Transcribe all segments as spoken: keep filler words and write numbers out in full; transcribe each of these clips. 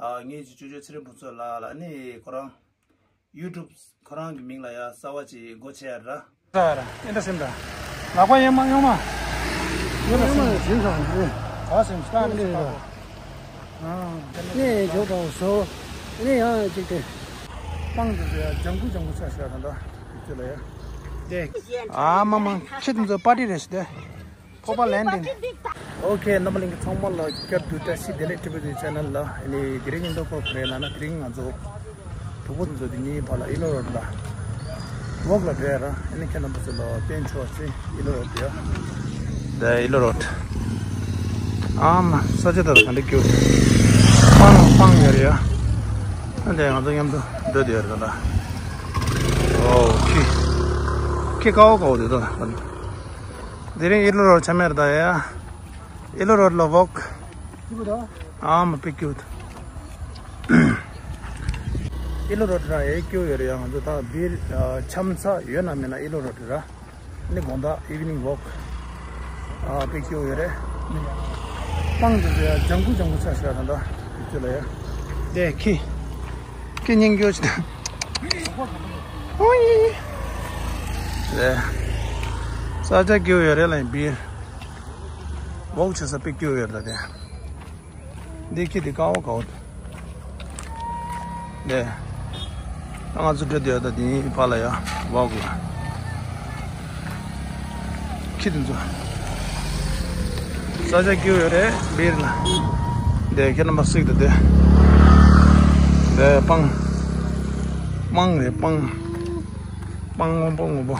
ཨ་ངེད་ཀྱི་ཅོ་ཅོ་ཚེ་རིང་ཕུན་ཚོགས་ལགས་ལ་ནི་ཁོ་རང་ཡུ་ཊུབ་ཁོ་རང་གི་མིང་ལ་ཡ་གསར་བ་ཅིག་སྒོ་ཕྱེ་ཡ་ར། ད་ར་ཨེ་འདྲ་སེམས་ད། ལག་པ་ཡེ་མ་ཡོང་མ། ཡོང་མ་ཡོང་མ་ཞིག་ཡོང་མ་ཡོང་། ད་སེམས་ད་ནི་ད། ཨ་ནི་ཇོ་ད་སོ། ནི་ཡང་ཅིག་དེ། སྤང་དུ་ཟེར་ཡ་ལྗང་ཁུ་ལྗང་ཁུ་ཆགས་ཤག་ད་ད། ཡུ་ཊུབ་ལ་ཡ། དེ། ཨ་མ་མ་ཁྱེད་ཚོ་པར་ཊི་རེད་ཤི་དེ། ཕོ་པ་ལན་ཏིན། ཨོ་ཁེ། རྣམ་པ་ལྷན་རྒྱས་ཚང་མ་ལ་བསྐྱར་དུ་བཀྲ་ཤིས་བདེ་ལེགས། ཊི་བི་ཆེ་ནལ་ལ་ཨ་ནི་དེ་རིང་ཉིན་ཐོ་ཁོ་རེ་ལ་ན་དེ་རིང་ང་ཚོ་གྲོགས་པོ་ཚོ་དེ་གཉིས་བར་ལ་ཨི་ལོ་རོ་ཌི་ལ་ཝོག་ལ་འགྲོ་ཡ་ར། ཨ་ནི་ཁྱེད་རྣམ་པ་ཚོ་ལ་བསྟན་ཆོག་ཅིག་ཨི་ལོ་རོ་ཌི་ཡ། དེ་ཨི་ལོ་རོ་ཌི། ཨ་མ་ས་ཆ་དེ་ལ་ག་འདྲ་སྐྱིད། སྤང་སྤང་ཡོད་རེད་ཡ། ཨ་དེ་ང་ཚོ་མཉམ་དུ་འགྲོ་དེ་ཡོད་རེད་ད། ཨོ་ཁེ། ཁེ་ཀའོ་ཀའོ་དེ་ད། དེ་རིང་ཨི་ལོ་རོ་ཌི་ཆ་མེད་རེད་ད་ཡ། ཨི་ལོ་རོ་ཌི་ལ་ཝོག། ཨ་མ་པི་ཀིའུ་ཊི། ཨི་ལོ་རོ་ཌི་ར་ཨེ་ཀིའུ་ཡོད་རེད་ཡ། ང་ཚོ་ད་བིར་ཨ་འཆམ་ས་ཡོད་ན་མེད་ན་ཨི་ལོ་རོ་ཌི་ར། ནི་དགོང་དག་ཨི་ཝི་ནིང་ཝོག་ཨ་པི་ཀིའུ་ཡོད་རེད། སྤང་དུ་ཟེར་ཡ་ལྗང་ཁུ་ལྗང་ཁུ་ཆགས་ཤག་ད་ད་ཡུ་ཊུབ་ལ་ཡ། དེ་ཁེ། ཁེ་སྙིང་རྗེ་ཆེ། ཨོ་ཡི། ལེ། ས་ཆ་སྐྱིད་ཡོད་རེད་ལ་བིར། ཝོག་བྱེད་ས་པི་ཀིའུ་ཡོད་རེད་ད་དེ། འདི་ཁྱི་འདི་ཀའོ་ཀའོ། འདི། ད་ང་ཚོ་འགྲོ་དེ་ཡོད་ད་འདི་ཕ་ལ་ཡ་ཝོག་ལ། ཁྱི་འདི་ཚོ། ས་ཆ་སྐྱིད་ཡོད་རེད་བིར་ལ། འདི་ཁྱེད་རྣམ་པ་གཟིགས་ད་དེ། འདི་སྤང་། སྤང་རེད་སྤང་། སྤང་སྔོན་པོ་སྔོན་པོ།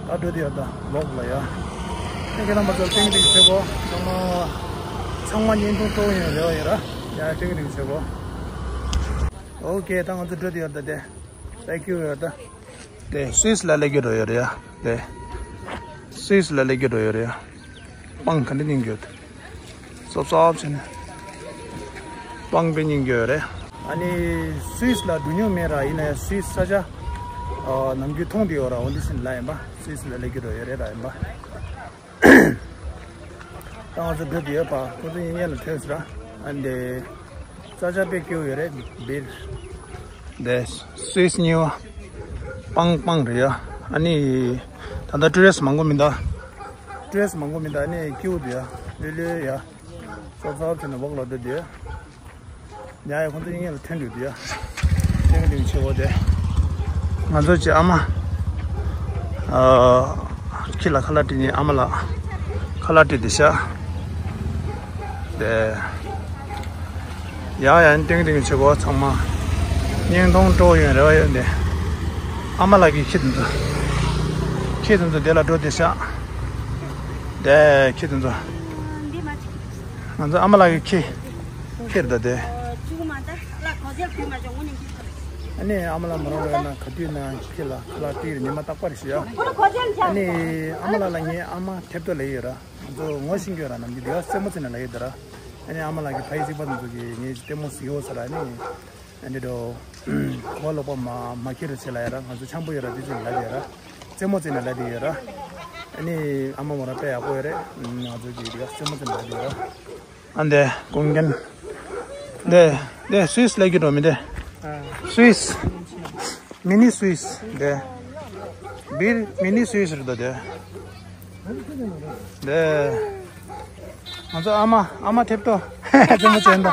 ད་འགྲོ་དེ་ཡོད་ད་ཝོག་ལ་ཡ། ཁྱེད་རྣམ་པ་ཚོ་ཏིང་ཏིང་བྱེད་གོ། ཚང་མ་ཚང་མ་བརྙན་ཐུང་སྤྲོ་ཡོང་རེ་བ་ཡོད་ར། ཡ་ཏིང་ཏིང་བྱེད་གོ། ཨོ་ཁེ། ད་ང་ཚོ་འགྲོ་དེ་ཡོད་ད་དེ། ཐེང་ཀིའུ་ཡོད་ད། དེ་སུད་སི་ལ་སླེབས་ཀྱི་འགྲོ་ཡོད་རེད་ཡ། དེ་སུད་སི་ལ་སླེབས་ཀྱི་འགྲོ་ཡོད་རེད་ཡ། སྤང་ག་འདྲ་སྙིང་རྗེ་ཡོད། སོབ་སོབ་བྱས་ནས་སྤང་དཔེ་སྙིང་རྗེ་ཡོད་རེད། ཨ་ནི་སུད་སི་ལ་འགྲོ་མྱོང་མེད་ར། ཡིན་ན་ཡང་སུད་སི་ས་ཆ་ཨ་ནམ་རྒྱུན་མཐོང་དེ་ཡོད་ར། འོ་འདི་སེམས་ལ་ཡིན་པ། སུད་སི་ལ་སླེབས་ཀྱི་འགྲོ་ཡོད་རེད་ར་ཡིན་པ། ད་ང་ཚོ་འགྲོ་དེ་ཡོད་པ། ཁོ་ཚོ་ཡིན་ཡན་ལ་ཐོན་ཟེར་ར། ཨ་འདི་ས་ཆ་དཔེ་སྐྱིད་པོ་ཡོད་རེད་བིར། འདི་སུད་སི་གཉིས་པ་སྤང་སྤང་རེད་ཡ། ཨ་ནི་ད་ལྟ་ཊུ་རི་སི་མང་པོ་མི་འདུག་ཊུ་རི་སི་མང་པོ་མི་འདུག་ཨ་ནི་སྐྱིད་པོ་འདུག་ཡ། ལྷོད་ལྷོད་ཡ། ཚོགས་ཚོགས་བྱས་ནས་ཝོག་ལ་འགྲོ་དེ་ཡོད། ཉ་ཡ་ཁོང་ཚོ་གཉིས་ལ་ཐོན་འདུག་དེ་ཡ། ཏིང་ཏིང་ཆེ་བོ་དེ། ང་ཚོ་ཅི་ཨ་མ། ཨ། ཁྱི་ལ་ཁ་ལག་སྤྲད་ནས་ཨ་མ་ལ་ཁ་ལག་སྤྲད་དེ་ཤག་དེ། ཡ་ཡ་ཏིང་ཏིང་ཆེ་བོ་ཚང་མ། བརྙན་ཐུང་སྤྲོ་ཡོང་རེ་བ་ཡོད་དེ། ཨ་མ་ལགས་ཀྱི་ཁྱི་དེ་ཚོ། ཁྱི་དེ་ཚོ་དེ་ལ་འགྲོ་དེ་ཤག་དེ་ཁྱི་དེ་ཚོ། ང་ཚོ་ཨ་མ་ལགས་ཀྱི་ཁྱི། ཁྱེར་ད་དེ། ཨ་ནི་ཨ་མ་ལགས་མོ་རང་ལ་ན་ག་དུས་ན་ཁྱི་ལ་ཁ་ལག་སྤྲད་ཉི་མ་རྟག་པར་ཞུ་ཡ། ཨ་ནི་ཨ་མ་ལགས་ལ་ངའི་ཨ་མ་ཐེབས་ཏོ་ལབ་ཡོད་ར། ང་ཚོ་ངོ་ཤེས་ཀྱི་ཡོད་ར། ནམ་རྒྱུན་དེ་ག་རྩེད་མོ་རྩེ་ནས་ལབ་ཡོད་ད་ར། ཨ་ནི་ཨ་མ་ལགས་ཀྱི་ཕ་ཡི་གཅིག་པ་དེ་ཚོ་གིས་ངའི་རྩེད་མོ་གཟིགས་ཡོད་ཟེར་ར། ཨ་ནི་ཨ་འདི་འགྲོ། གོ་ལོག་པ་མ་མ་ཁྱེར་རོ་བྱེད་ལབ་ཡ་ར། ང་ཚོ་འཆམ་པོ་ཡོད་ར། དེ་ཚོ་ལབ་ཡོད་ར། རྩེད་མོ་རྩེ་ནས་ལབ་དེ་ཡོད་ར། ཨ་ནི་ཨ་མ་མོ་རང་དཔེ་ཡག་པོ་ཡོད་རེད། ང་ཚོ་གིས་དེ་ག་རྩེད་མོ་རྩེ་ནས་ལབ་དེ་ཡོད་ར། ཨ་འདི་ཀུང་ཀན། འདི་འདི་སུད་སི་ལབ་ཀྱི་འགྲོ་མི་འདི། སུད་སི། མི་ནི་སུད་སི་འདི། བིར་མི་ནི་སུད་སི་རེད་ད་འདི། འདི། ང་ཚོ་ཨ་མ་ཨ་མ་ཐེབས་ཏོ་རྩེད་མོ་རྩེ་ནས།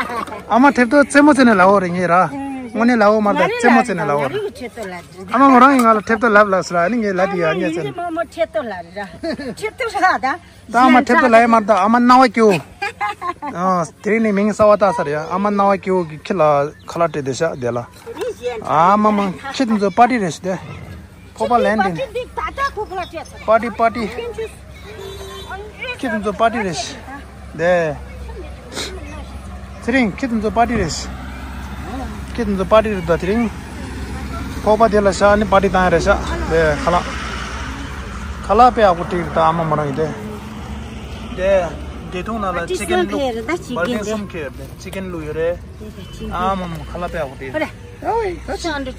ཨ་མ་ཐེབས་ཏོ་རྩེད་མོ་རྩེ་ནས་ལབ་ཡོད་རེད་ངས་ར། དངོས་གནས་ལབ་ཡོད་མ་རེད་ད། རྩེད་མོ་རྩེ་ནས་ལབ་ཡོད་རེད། ཨ་མ་མོ་རང་གིས་ང་ལ་ཐེབས་ཏོ་ལབ་ལབ་ཟེར་ར། ཨ་ནི་ངས་ལབ་དེ་ཡ་ངས་རྩེ་ནས། ད་ཨ་མ་ཐེབས་ཏོ་ལབ་ཡོད་མ་རེད་ད། ཨ་མ་རྣ་བ་སྐྱིད་པོ། ཨ་དེ་རིང་ནས་མིང་གསར་པ་བཏགས་ཚར་ཡ། ཨ་མ་རྣ་བ་སྐྱིད་པོ་གི་ཁྱི་ལ་ཁ་ལག་སྤྲད་དེ་ཤག་དེ་ལ། ཨ་མ་མ་ཁྱི་དེ་ཚོ་པར་ཊི་རེད་ཤག་དེ། ཕོ་པ་ལན་ཏིན། པར་ཊི་པར་ཊི། ཁྱི་དེ་ཚོ་པར་ཊི་རེད་ཤག་དེ། ཚེ་རིང་ཁྱི་དེ་ཚོ་པར་ཊི་རེད་ཤག་ཁྱི་དེ་ཚོ་པར་ཊི་རེད་ད། དེ་རིང་ཕོ་པ་དེ་ལ་ཤག་ནི་པར་ཊི་བཏང་ཡ་རེད་ཤག་དེ། ཁ་ལག་ཁ་ལག་དཔེ་ཡག་པོ་སྤྲད་ཀྱི་རེད་ད། ཨ་མ་མོ་རང་གིས་དེ། དེ་འབྲས་ཐུང་ནང་ལ་ཅི་ཀན་བླུགས། པར་ཊི་གསུམ་ཁེལ་རེད་ད། ཅི་ཀན་བླུགས་ཡོད་རེད། ཨ་མ་མོ་ཁ་ལག་དཔེ་ཡག་པོ་སྤྲད།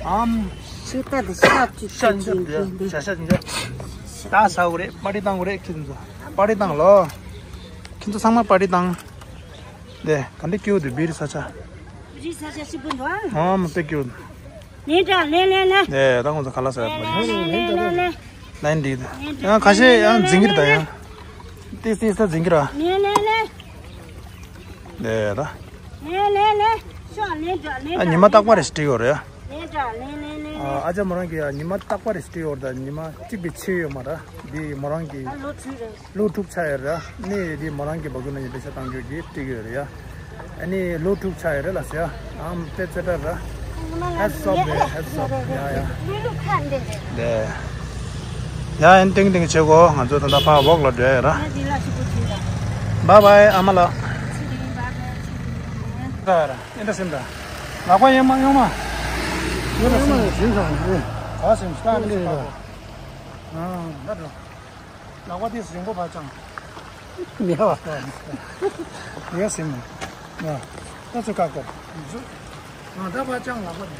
ཨ་མ་མོ། ཤ་འཇབ་དེ་ཤ་ཤ་འཇབ། ད་ཟ་དགོས་རེད། པར་ཊི་བཏང་དགོས་རེད་ཁྱེད་ཚོ། པར་ཊི་བཏང་ལོ། ཁྱེད་ཚོ་ཚང་མ་པར་ཊི་བཏང་། དེ་ག་འདྲ་སྐྱིད་འདུག་བི་རི་ས་ཆ། བི་རི་ས་ཆ་ཞིག་པོ་འདུག་ཨ། ཨ་མ་དཔེ་སྐྱིད་འདུག་ལན་འདྲ་ལན་ལན་ལན། དེ་ད་ང་ཚོ་ཁ་ལག་ཟ་ཡག་པོ་རེད། ལན་ལན་ལན་ལན། ལན་འདི་ཡང་ཁ་ཤས་ཡང་འཛིང་གི་རེད་ད་ཡང་། ཏིས་ཏིས་ད་འཛིང་གི་ར། ལན་ལན་ལན། དེ་ད། ལན་ལན་ལན། ཤོག་ལན་འདྲ་ལན་འདྲ། ཨ་ཉི་མ་རྟག་པར་རེ་ཞིག་སྤྲད་ཡོད་རེད་ཡ། ལན་འདྲ་ལན་ལན་ལན། ཨ་ཅག་མོ་རང་གིས་ཉི་མ་རྟག་པར་རེ་ཞིག་སྤྲད་ཡོད་རེད་ད། ཉི་མ་གཅིག་པའི་ཕྱེད་ཡོད་མ་རེད། འདི་མོ་རང་གི་ཨ་ལོ་དྲུག་རེད། ལོ་དྲུག་ཆགས་ཡོད་རེད། ནི་འདི་མོ་རང་གི་བ་གུ་ན་ཡི་པེ་ཤ་བཏང་རྒྱུ་གི་སྤྲད་ཀྱི་ཡོད་རེད་ཡ། ཨ་ནི་ལོ་དྲུག་ཆགས་ཡོད་རེད་ལ་ཟེར་ཡ། ཨམ་དཔེ་ཚེ་དྲག་ར། ཧེ་ཙམ་རེད། ཧེ་ཙམ། ཡ་ཡ། ལུ་ལུ་ཁ་འདེ་རེད། ལེ། ཡ་ཨན་ཏིང་ཏིང་བྱེད་གོ། ང་ཚོ་ད་ལྟ་ཕར་འོག་ལ་འགྲོ་ཡ་ར། ང་འདི་ལ་ཞིག་པོ་བྱེད་ར། བཱའི་བཱའི་ཨ་མ་ལགས། ཕྱི་དེ་ཡིན་བཱའི་བཱའི་ཕྱི་དེ་ཡིན། ད་ར་ཨེ་འདྲ་སེམས་ད། ལག་པ་ཡེ་མ་ཡོང་མ། ཡོང་མ་ཡོང་མ་ཡོང་མ། ག་སེམས་ད་ཨ་ནི་ཨ་ད་འགྲོ། ལག་པ་དེ་རིང་པོ་བ་ཅང་། མེད་བ། ཡོད་སེམས། ཡ། ད་ཚོད་ཀ་ཀོ། ང་ད་བ་ཅང་ལག་པ་དེ།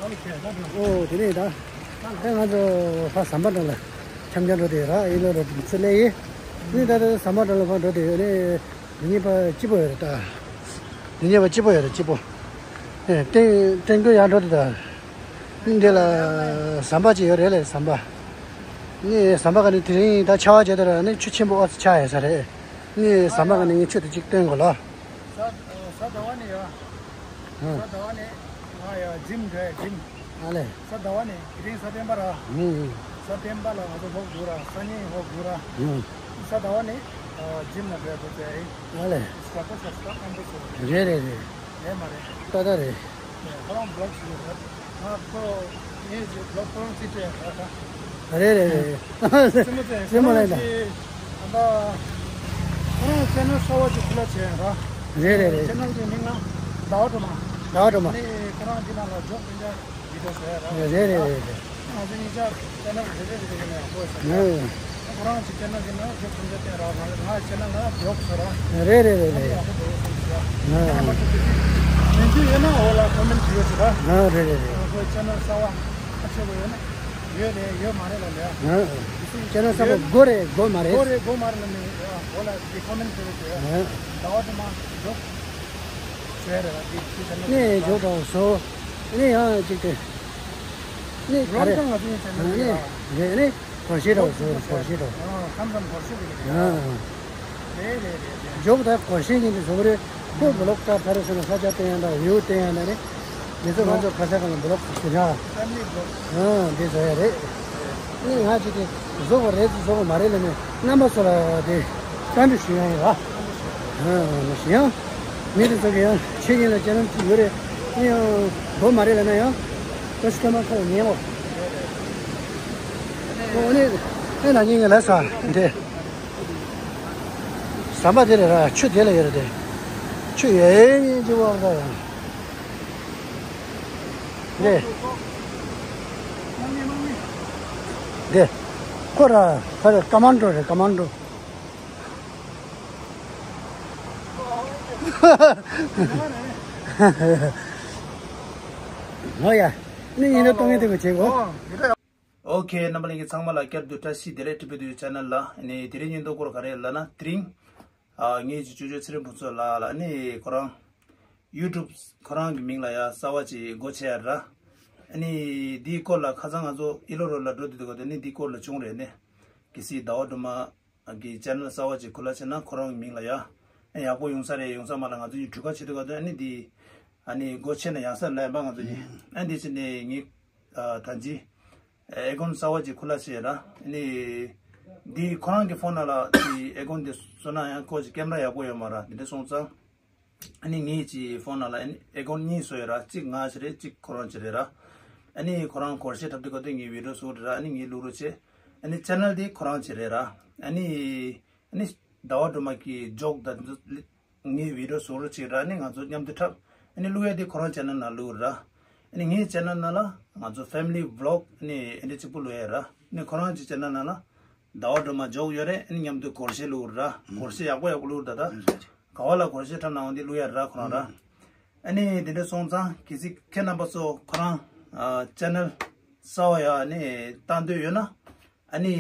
ཨོ་དེ་ནས་ད། ད་ང་ཚོ་ཕ་ཟམ་པ་འདྲ་ལ་འཆམ་འཆམ་འགྲོ་དེ་ར་ཨེ་ལོ་ར་ཚོད་ལས་ཡིན། ནི་ད་ད་ཟམ་པ་འདྲ་ལ་ཕ་འགྲོ་དེ་ཡོད་ནི། མི་ཉེས་པ་སྐྱིད་པོ་ཡོད་རེད་ད། མི་ཉེས་པ་སྐྱིད་པོ་ཡོད་རེད་སྐྱིད་པོ། ཨེ་ཏན་ཏན་ཀོ་ཡར་འགྲོ་དེ་ད། འདི་ལ་ཟམ་པ་ཅིག་ཡོད་རེད་ལས་ཟམ་པ། ནི་ཟམ་པ་ག་ནི་དེ་རིང་ད་ཆར་པ་བྱས་དེ་ར་ནི་ཆུ་ཆེན་པོ་ཨོ་ཙི་ཆགས་ཡོད་ས་རེད། ནི་ཟམ་པ་ག་ནི་ངས་ཆུ་དེ་གཅིག་བཏོན་དགོས་ལ། ས་ས་ཟླ་བ་ནི་ཡ། ཧ། ས་ཟླ་བ་ནི་ང་ཡ་ཇིམ་འགྲོ་ཡ་ཇིམ། ཨ་ལས། ས་ཟླ་བ་ནི་དེ་རིང་ས་སྤེན་པ་ར། ཧུམ་ཧུམ། ས་སྤེན་པ་ལ་ང་ཚོ་ལོག་འདུག་ར། སང་ཉིན་ལོག་འདུག་ར། ཧུམ། ས་ཟླ་བ་ནི་ཨ་ཇིམ་ལ་འགྲོ་ཡ་འདུག་ཟེར་ཡ་ཡིན། ཨ་ལས། ས་པོ་ས་ས་ཨན་པོ་ཟེར། རེད་རེད་རེད། རེད་མ་རེད། ཏག་ཏག་རེད། ཁོ་རང་བི་ལོག་ཞིག་ཡོད་རེད། ང་ཁོ་ངའི་ཅིག་བི་ལོག་ཁོ་རང་ཚིག་སྤྲད་ཡོད་རེད་ད། རེད་རེད་རེད། སེམས་པ་ཚེ་སེམས་པ་ལེན་ད། ད་ཁོ་རང་ཅེ་ནལ་གསར་པ་ཅིག་ཁུ་ལ་བྱས་ཡོད་རེད། རེད་རེད་རེད། ཅེ་ནལ་གྱི་མིང་ལ་ཟླ་བ་སྒྲོལ་མ། ཟླ་བ་སྒྲོལ་མ། ནི་ཁོ་རང་འདི་ནང་ལ་འཇོག་དེ་འདྲ་བི་ཌི་ཡོ་བཟོ་ཡ་ར། རེད་རེད་རེད་རེད། ང་ཚོ་གཉིས་ཆ་ཅེ་ནལ་རེ་རེ་རེ་རེ་ནས་ཡག་པོ་བཟོ་ཡ། ཨུ། ཁོ་རང་གི་ཅེ་ནལ་གྱི་ནང་ཚོ་ཁོང་ཚོ་བསྟན་ར་མ་རེད། ང་ཅེ་ནལ་ནང་འཇོག་བཟོ་ར། རེད་རེད་རེད་རེད། ཡག་པོ་འགྲོ་ཡོད་བསམ་གྱི་ཡ། ཨུ། ཡང་མ་ཐུབ་ཀྱི་ཡིན་གྱི་ཡོད་ན་འོ་ལ་ཁོ་མེན་བྱེད་ཡོད་ཟེར་ར། ཨུ་རེད་རེད་རེད། ཁོ་ཅེ་ནལ་གསར་པ་ཁ་ཆེ་བོ་ཡོད་ན་ཡོད་རེད་ཡོད་མ་རེད་ལ་ལས། ཨུ། ཅེ་ནལ་གསར་པ་དགོས་རེད་དགོས་མ་རེད། དགོས་རེད་དགོས་མ་རེད་ལ་ནི་འོ་ལ་ཁོ་མེན་བྱེད་ཡོད་ཟེར། ཨུ། ཟླ་བ་དུ་མ་འཇོག་ནས་འཇོག་དང་བཟོ། ནས་ཡང་གཅིག་དེ། ནས་ག་རེ། ནས་རེད་ནས་གོ་ཤེས་དང་བཟོ་གོ་ཤེས་དང་། འཇོག་དང་གོ་ཤེས་ཡིན་དུ་བཟོ་གི་རེད། ཁོ་བི་ལོག་ད་ཕ་རེ་ཟེར་ན་ས་ཆ་བསྟན་ཡང་དང་ཡུལ་བསྟན་ཡང་དང་རེད། མི་ཚོ་ང་ཚོ་ཁ་ས་གང་ལ་བི་ལོག་དེ་འདྲ། འདི་བཟོ་ཡ་རེད། ནི་ང་ཅིག་དེ་བཟོ་བ་རེད་བཟོ་བ་མ་རེད་ལ་ནི་རྣམ་པ་ཚོ་ལ་དེ་བཀའ་འདྲི་ཞུ་ཡ་ཡིན་ར། ཞུ་ཡང་། མི་དེ་ཚོ་གི་ཡང་ཆེད་ཡིན་ལ་ཅེ་ནལ་ཅིག་ཡོད་རེད། ཨེ་ཡང་མགོ་མ་རེད་ལ་ན་ཡང་། ཀ་སི་ཊ་མར་ཁོ་ཉན་འོ། ཨོ་ནི། ཨེ་ན་ཉིན་ངས་ལ་ས་འདི། ཟམ་པ་དེ་རེད་ར་ཆུ་དེ་ལ་ཡོད་རེད་དེ། ཆུ་ཡོད་ཡིན་གྱི་འོ་འདྲ་ཡང་། འདི། འདི། ཁོ་ར་ཁོ་ར་ཀ་མན་ཌོ་རེད་ཀ་མན་ཌོ། ཨོ་ཡ། ནི་ཡིན་ན་གཏོང་ཡིན་དེ་གོ་བྱེད་གོ། ཨོ་ཁེ། རྣམ་པ་ལྷན་རྒྱས་ཚང་མ་ལ་བསྐྱར་དུ་བཀྲ་ཤིས་བདེ་ལེགས། ཊི་བི་ཌི་ཡུ་ཆེ་ནལ་ལ་ནི་དེ་རིང་ཉིན་ཐོ་སྐོར་ག་རེ་ལབ་ན་དེ་རིང་། ཨ་ངེད་ཀྱི་ཅོ་ཅོ་ཚེ་རིང་ཕུན་ཚོགས་ལགས་ལ་ནི་ཁོ་རང་ཡུ་ཊུབ་ཁོ་རང་གི་མིང་ལ་ཡ་གསར་པ་ཅིག་སྒོ་ཕྱེ་ཡ་ར། ཨ་ནི་འདིའི་སྐོར་ལ་ཁ་སང་ང་ཚོ་ཨི་ལོ་རོ་ལ་འགྲོ་དུས་དུས་ག་དུས་ནི་འདིའི་སྐོར་ལ་བྱུང་རེད་ནི། གལ་སྲིད་ཟླ་བ་སྒྲོལ་མ་གི་ཅེ་ནལ་གསར་པ་ཅིག་ཁུ་ལ་བྱེད་ན་ཁོ་རང་གི་མིང་ལ་ཡ། ཨ་ཡག་པོ་ཡོང་ས་རེད་ཡོང་ས་མ་རེད་ང་ཚོ་གཉིས་གྲོས་ཁ་བྱེད་དུས་ག་དུས་ཨ་ནི་འདི། ཨ་ནི་སྒོ་ཕྱེ་ན་ཡག་ས་ལབ་པ་ང་ཚོ་གཉིས། ཨ་འདི་ཕྱིན་ནས་ངས་ཨ་ད་ཅི། ཨེ་ཀོན་གསར་པ་ཅིག་ཁུ་ལ་བྱས་ར། ཨ་ནི་འདི་ཁོ་རང་གི་ཕོན་ནང་ལ་འདི་ཨེ་ཀོན་འདི་བཟོ་ན་ཡང་ཁོ་ཅིག་ཀེམ་ར་ཡག་པོ་ཡོད་མ་ར། འདི་འདྲ་སོང་ཙང་། ཨ་ནི་ངེད་ཀྱི་ཕོན་ནང་ལ་ཨ་ནི་ཨེ་ཀོན་གཉིས་བཟོས་ཡོད་ར། གཅིག་ང་ཅིག་རེད་གཅིག་ཁོ་རང་ཅིག་རེད་ར། ཨ་ནི་ཁོ་རང་སྒོར་གཞས་འཁྲབ་དུས་ག་དུས་ངའི་བི་ཌི་ཡོ་བཟོ་རེད་ར། ཨ་ནི་ངས་བླུག་རོགས་བྱས། ཨ་ནི་ཅེ་ནལ་དེ་ཁོ་རང་ཅིག་རེད་ར། ཨ་ནི་ཨ་ནི་ཟླ་བ་སྒྲོལ་མ་གི་ཇོག་དང་ངའི་བི་ཌི་ཡོ་བཟོ་རོགས་བྱས་ར། ཨ་ནི་ང་ཚོ་མཉམ་དུ་འཁྲབ། ཨ་ནི་བླུག་ཡ་དེ་ཁོ་རང་ཅེ་ནལ་ནང་བླུག་ར། ཨ་ནི་ངའི་ཅེ་ནལ་ནང་ལ་ང་ཚོ་ཕེ་མི་ལི་བི་ལོག་ཨ་ནི་ཨ་ནི་གཅིག་པུ་བླུག་ཡ་ར། ཨ་ནི་ཁོ་རང་གི་ཅེ་ནལ་ནང་ལ། ཟླ་བ་སྒྲོལ་མ་ཇོག་ཡོད་རེད། ཨ་ནི་མཉམ་དུ་སྒོར་གཞས་བླུག་ར། སྒོར་གཞས་ཡག་པོ་ཡག་པོ་བླུག་ར་ད་ད། ག་བ་ལ་སྒོར་གཞས་འཁྲབ་གནང་བ་འདི་བླུག་ཡ་ར་ཁོ་རང་ར། ཨ་ནི་དེ་འདྲ་སོང་ཙང་གལ་སྲིད་ཁྱེད་རྣམ་པ་ཚོ་ཁོ་རང་ཨ་ཅེ་ནལ་གསར་པ་ཡ་ཨ་ནི་བཏང་འདོད་ཡོད་ན་ཨ་ནི་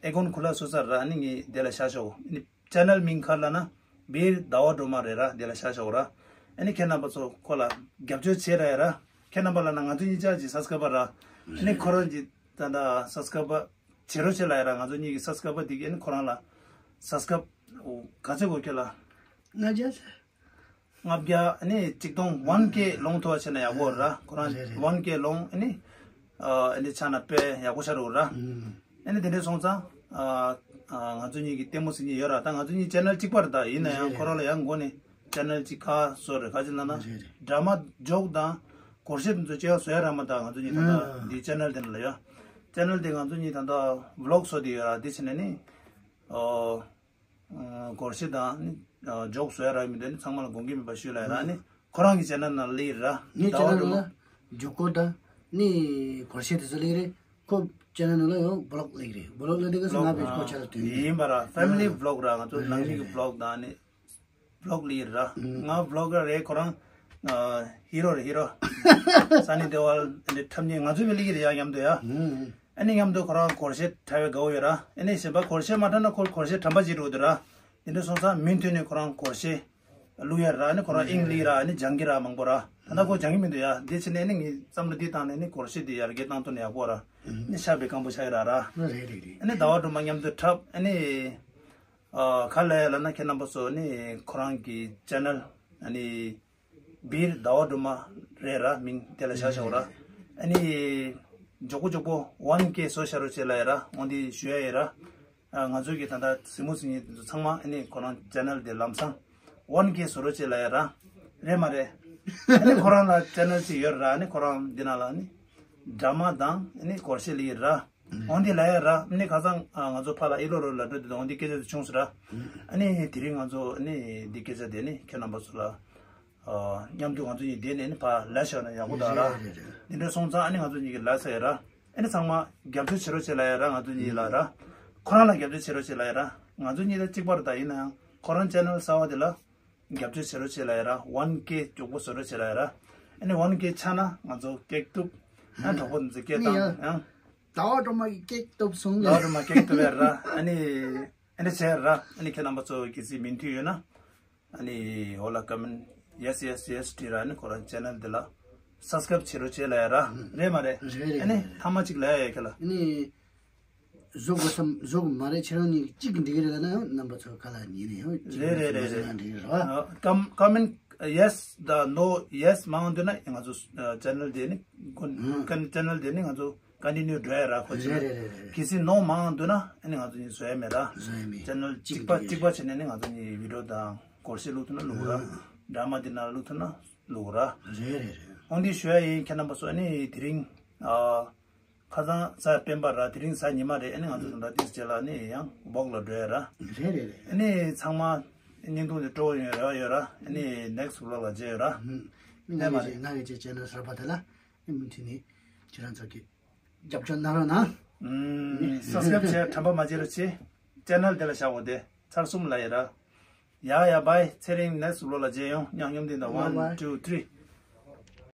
ཨེ་ཀོན་ཁུ་ལ་བཟོ་ཚར་ར། ཨ་ནི་ངས་དེ་ལ་བཞག་ཆོག་ཨ་ནི་ཅེ་ནལ་མིང་ག་རེ་ལབ་ན་ བིར་ཟླ་བ་སྒྲོལ་མ་རེད་ར། དེ་ལ་ཤ་ཤོག་ར། ཨ་ནི་ཁྱེད་རྣམ་པ་ཚོ་ཁོ་ལ་རྒྱབ་སྐྱོར་བྱེད་ར་ཡ་ར། ཁྱེད་རྣམ་པ་ལ་ན་ང་ཚོ་གཉིས་ཆ་གི་སབ་སི་ཀ་རབ་ར། ཨ་ནི་ཁོ་རང་གི་ད་ད་སབ་སི་ཀ་རབ་བྱེད་རོགས་བྱེད་ལ་ཡ་ར། ང་ཚོ་གཉིས་ཀྱི་སབ་སི་ཀ་རབ་དེ་གི་ཨ་ནི་ཁོ་རང་ལ་སབ་སི་ཀ་རབ་ག་ཚོད་དགོས་ཁྱེད་ལ། ལྔ་བརྒྱ་ཟེར། ལྔ་བརྒྱ་ཨ་ནི་གཅིག་སྟོང་ཝན་ཀེ་ལོངས་ཐུབ་པ་བྱས་ན་ཡག་པོ་ར། ཁོ་རང་རེད་རེད། ཝན་ཀེ་ལོངས་ཨ་ནི་ཨ་ཨ་ནི་ཆགས་ན་དཔེ་ཡག་པོ་ཆགས་འགྲོ་ར། ཨ་ནི་དེ་འདྲ་སོང་ཙང་ཨ་ཨ་ང་ཚོ་གཉིས་ཀྱི་ལྟད་མོ་ཟེར་མཁན་ཡོད་ར། ད་ང་ཚོ་གཉིས་ཆེ་ནལ་གཅིག་པ་རེད། ད་ཡིན་ན་ཡང་རེད་ཁོ་རང་ལ་ཡང་མགོ་ནས་ཆེ་ནལ་གཅིག་ཁ་བཟོ་རེད། ག་ཅི་ལབ་ན་རེད་རེད། ཌ་ར་མ་ཇོག་དང་སྒོར་གཞས་དེ་ཚོ་ཅིག་བཟོ་ཡ་ར་མ། ད་ང་ཚོ་གཉིས་ད་ལྟ་ཨ་འདི་ཆེ་ནལ་དེ་ནང་ལ་ཡོད། ཆེ་ནལ་དེ་ང་ཚོ་གཉིས་ད་ལྟ་བི་ལོག་བཟོ་བསྡད་ཡོད་ར། དེ་བྱས་ནས་ནི་ཨོ། སྒོར་གཞས་དང་ནི་ཇོག་བཟོ་ཡ་རག་མི་འདུག་ནི་ཚང་མ་ལ་དགོངས་འགལ་མེད་པ་ཞུས་ལ་ཡ་ར། ནི་ཁོ་རང་གི་ཆེ་ནལ་ནང་སླེབས་ར། ངའི་ཟླ་བ་ཆེ་ནལ་སྒྲོལ་མ་ནང་ཇོག་སྐོར་དང་ནི་སྒོར་གཞས་དེ་ཚོ་སླེབས་རེད། ཁོ་ཆེ་ནལ་ནང་ལ་ཡང་བི་ལོག་སླེབས་རེད། བི་ལོག་སླེབས་དུས་སྐབས་སུ་ང་བི་ཁོ་ཆ་ལ་སྟོན་ཡིན་པ་ར། ཕེ་མི་ལི་བི་ལོག་ར། ང་ཚོ་ནང་མི་གི་བི་ལོག་དང་ནི་བི་ལོག་སླེབས་ར། ང་བི་ལོག་ག་རེད། ཁོ་རང་ཧི་རོ་རེད། ཧི་རོ་སན་ནི་དེ་ཝལ་འདི་འཁྲབ་མཁན་ང་ཚོ་བི་ལི་གི་རེད་ཡ། མཉམ་དུ་ཡ། ཨ་ནི་མཉམ་དུ་ཁོ་རང་སྒོར་གཞས་འཁྲབ་པའི་དགའ་བོ་ཡོད་ར། ཨ་ནི་གཞན་པ་སྒོར་གཞས་མ་འཁྲབ་ན་ཁོ་སྒོར་གཞས་དྲན་པ་བརྗེད་འགྲོ་འདུག་ར། དེ་འདྲ་སོང་ཙང་མུ་མཐུད་ནས་ཁོ་རང་སྒོར་གཞས་བླུག་ཡ་ར། ཨ་ནི་ཁོ་རང་ཨིང་ལི་ར། ཨ་ནི་ལྗང་གི་ར། མང་པོ་ར། ད་ལྟ་ཁོ་ལྗང་གི་མི་འདུག་ཡ། དེ་བྱས་ནས་ནི་ངས་བསམ་བློ་འདི་བཏང་ནས་ནི་སྒོར་གཞས་འདི་ཡར་རྒྱས་བཏང་ཐུབ་ན་ཡག་པོ་ར། ནི་ཤ་བའི་སྐམ་པོ་ཆགས་ཡ་ར་ར། རེད་རེད་རེད། ཨ་ནི་ཟླ་བ་སྒྲོལ་མ་མཉམ་དུ་འཁྲབ། ཨ་ནི་ཨ་ག་ལ་ཡ་ལབ་ན་ཁྱེད་རྣམ་པ་ཚོ་ནི་ཁོ་རང་གི་ཆེ་ནལ་ཨ་ནི་བིར་ཟླ་བ་སྒྲོལ་མ་རེད་ར། མིང་དེ་ལ་བཞག་བཞག་ར། ཨ་ནི་མགྱོགས་པོ་མགྱོགས་པོ་ཝན་ཀེ་བཟོ་བྱ་རོགས་བྱེད་ལ་ཡ་ར། འོ་འདི་ཞུ་ཡ་ཡ་ར། ཨ་ང་ཚོ་གི་ད་ལྟ་གཟིགས་མོ་གཟིགས་མཁན་དེ་ཚོ་ཚང་མ་ཨ་ནི་ཁོ་རང་ཆེ་ནལ་དེ་ལམ་སང་ཝན་ཀེ་བཟོ་རོགས་བྱེད་ལ་ཡ་ར། རེད་མ་རེད། ཨ་ནི་ཁོ་རང་ལ་ཆེ་ནལ་ཅིག་ཡོད་ར། ཨ་ནི་ཁོ་རང་འདི་ནང་ལ་ཨ་ནི་ཌ་ར་མ་དང་ཨ་ནི་སྒོར་གཞས་ལི་ཡ་ར། འོ་འདི་ལ་ཡ་ར། ཨ་ནི་ཁ་སང་ཨ་ང་ཚོ་ཕ་ལ་ཨི་ལོ་རོ་ལ་འགྲོ་དུས་འོ་འདི་སྐད་ཆ་དེ་བྱུང་སོང་ར། ཨ་ནི་དེ་རིང་ང་ཚོ་ཨ་ནི་འདི་སྐད་ཆ་དེ་ནི་ཁྱེད་རྣམ་པ་ཚོ་ལ་ཨ་མཉམ་དུ་ང་ཚོ་གཉིས་བསྡད་ནས་ནི་ཕར་ལབ་བཞག་ན་ཡག་པོ་འདུག་ར། རེད་རེད་རེད། འདི་འདྲ་སོང་ཙང་ཨ་ནི་ང་ཚོ་གཉིས་ཀྱི་ལབ་ས་ཡ་ར། ཨ་ནི་ཚང་མ་རྒྱབ་སྐྱོར་བྱེད་རོགས་བྱེད་ལ་ཡ་ར། ང་ཚོ་གཉིས་ལ་ར། ཁོ་རང་ལ་རྒྱབ་སྐྱོར་བྱེད་རོགས་བྱེད་ལ་ཡ་ར། ང་ཚོ་གཉིས་ལ་གཅིག་པ་རེད། ད་ཡིན་ན་ཡང་ཁོ་རང་ཆེ་ནལ་གསར་པ་དེ་ལ་རྒྱབ་སྐྱོར་བྱེད་རོགས་བྱེད་ལ་ཡ་ར། ཝན་ཀེ་མགྱོགས་པོ་བཟོ་རོགས་བྱེད་ལ་ཡ་ར། ཨ་ནི་ཝན་ཀེ་ཆགས་ན་ང་ཚོ་ཀེག་གཏུབ། ཨ་གྲོགས་པོ་འདི་ཚོ་སྐད་ནི་ཡ་བཏང་ཡང་། ཟླ་བ་སྒྲོལ་མ་གི་ཀེག་གཏུབ་སོང་ཟླ་བ་ལེ། སྒྲོལ་མ་ཀེག་གཏུབ་ཡ་ར། ཨ་ནི་ཨ་ནི་བྱས་ར། ཨ་ནི་ཁྱེད་རྣམ་པ་ཚོ་གལ་སྲིད་མོས་མཐུན་ཡོད་ན་ཨ་ནི་འོ་ལ་ཀ་མེན་ཡེས་ཡེས་ཡེས་བྲིས་ར། ཨ་ནི་ཁོ་རང་ཆེ་ནལ་འདི་ལ་སབ་སི་ཀ་རབ་བྱེད་རོགས་བྱེད་ལ་ཡ་ར། རེད་མ་རེད། རེད་རེད། ཨ་ནི་ཐ་མ་གཅིག་ལབ་ཡ་ཡོད་ཁྱེད་ལ། ཨ་ནི་བཟོ་དགོས་སམ་བཟོ་དགོས་མ་རེད། ཁྱེད་རང་གཉིས་གཅིག་གིས་འགྲིག་གི་རེད་ལབ་ན་ཡང་རྣམ་པ་ཚོ་ག་ལ་ཉན་ནས་ཡང་གཅིག་རེད་རེད་རེད་རེད། འགྲིག་གི་རེད་བ། ཀམ་ཀ་མེན་ཡེས་དང་ནོ། ཡེས་མང་འདུག་ན་ང་ཚོ་ཆེ་ནལ་དེ་ནི་ཀུན་ཀན་ཆེ་ནལ་དེ་ནི་ང་ཚོ་ཀོན་ཊི་ནིའུ་འགྲོ་ཡ་ར། ཁོ་ཆེ་ནལ་རེད་རེད་རེད་རེད། གལ་སྲིད་ནོ་མང་འདུག་ན་ཨ་ནི་ང་ཚོ་གཉིས་བཟོ་ཡ་མེད་ར། བཟོ་ཡ་མེད། ཆེ་ནལ་གཅིག་པ་གཅིག་པ་བྱས་ནས་ནི་ང་ཚོ་གཉིས་བི་ཌིའོ་དང་སྒོར་གཞས་བླུག་ཐུབ་ན་བླུག་ར། ཨ་ཌ་ར་མ་དེ་ནང་བླུག་ཐུབ་ན་བླུག་ར། རེད་རེད་རེད། འོ་འདི་ཞུ་ཡ་ཡིན། ཁྱེད་རྣམ་པ་ཚོ་ཨ་ནི་དེ་རིང་ཨ། ཁ་སང་གཟའ་སྤེན་པ་ར། དེ་རིང་གཟའ་ཉི་མ་རེད། ཨ་ནི་ང་ཚོ་ད་ལྟ་ཏིས་རྗེས་ལ་ནི་ཡང་ཝོག་ལ་འགྲོ་ཡ་ར། རེད་རེད་རེད། ཨ་ནི་ཚང་མ་བརྙན་ཐུང་དེ་སྤྲོ་བོ་ཡོང་རེ་བ་ཡོད་ར། ཨ་ནི་ནེག་སི་ཝི་ལོག་ལ་མཇལ་ཡོད་ར། ཨ་ནི་ང་གི་ང་གི་ཅེ་ཆེ་ནལ་གསར་པ་དེ་ལ་ཨ་ནི་མུ་མཐུད་ནས་ཁྱེད་རང་ཚོ་གི་རྒྱབ་སྐྱོར་གནང་རོགས་གནང་། ཨ་ནི་སབ་སི་ཀ་རབ་བྱས་དྲན་པ་མ་བརྗེད་རོགས་བྱེད། ཆེ་ནལ་དེ་ལ་བཞག་འོ་དེ་ཚར་གསུམ་ལ་ཡོད་ར། ཡ་ཡ་བྷའི། ཚེ་རིང་ནེག་སི་ཝི་ལོག་ལ་མཇལ་ཡོང་། ཉག་སྙོམ་འདི་འདྲ། ཝན་ཊུ་ཐི་རི།